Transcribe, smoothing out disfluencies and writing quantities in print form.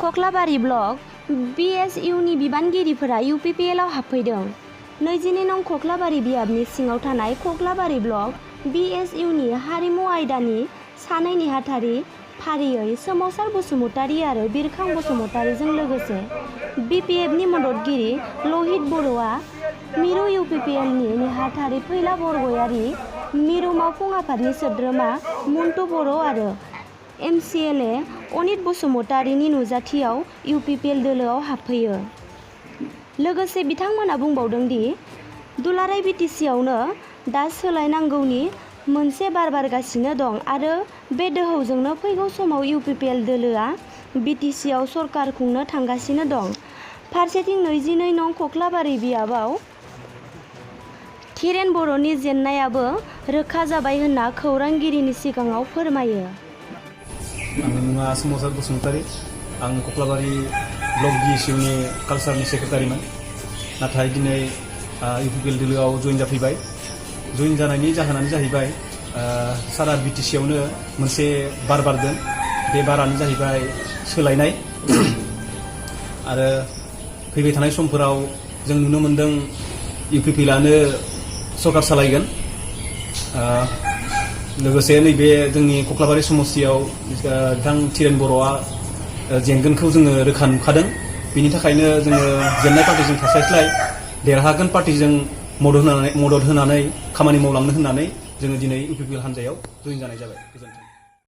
कक्लाबारि ब्लक BSUनि बिबानगिरिफोरा UPPLआव हाबफैदों। 22 नं कक्लाबारि बियाबनि सिङाव थानाय कक्लाबारि ब्लक BSUनि हारिमु आयदानि सानै नेहाथारि फारियै सोमावसार बसुमतारी आरो बिरखां बसुमतारीजों लोगोसे BPFनि मददगिरि लहित बर'आ मिरु UPPLनि नेहाथारि फैला बरगयारी, मिरु मावफुं आफादनि सोद्रोमा मन्टु बर' आरो MCLA अनित बसुमतारीनि नुजाथियाव UPPL दोलोआव हाबफैयो। लोगोसे बिथांमोना बुंबावदों दि दुलाराय BTCआवनो दा सोलायनांगौनि मोनसे बार बारगासिनो दं आरो बे दोहौजोंनो फैगौ समाव UPPL दोलोआ BTCआव सरकार खुंनो थांगासिनो दं। फारसेथिं 22 नं कक्लाबारि बियाबाव धीरेन बर'नि जेननायाबो रोखा जाबाय होनना खौरांगिरिनि सिगाङाव फोरमायो। आंनि मुङा सोमावसार बसुमतारी। आं कक्लाबारि ब्लक BSUनि कालचारनि सेक्रेटारिमोन। नाथाय दिनै UPPL दोलोआव जइन जाफैबाय। जइन जानायनि जाहोनानो जाहैबाय सारा BTCआवनो मोनसे बार बारदों। बे बारानो जाहैबाय सोलायनाय। आरो फैबाय थानाय समफोराव जों नुनो मोनदों UPPLआनो सरकार सालायगोन। लोगोसे नैबे जोंनि कक्लाबारि समस्तियाव बिथां धीरेन बर'आ जेनगोनखौ जोङो रोखा नुखादों। बिनि थाखायनो जोङो जेननाय पार्टिजों थास्लायस्लाय देरहागोन पार्टिजों मदद होनानै खामानि मावलांनो होननानै जोङो दिनै UPPL हान्जायाव जइन जानाय जाबाय। गोजोन्थों।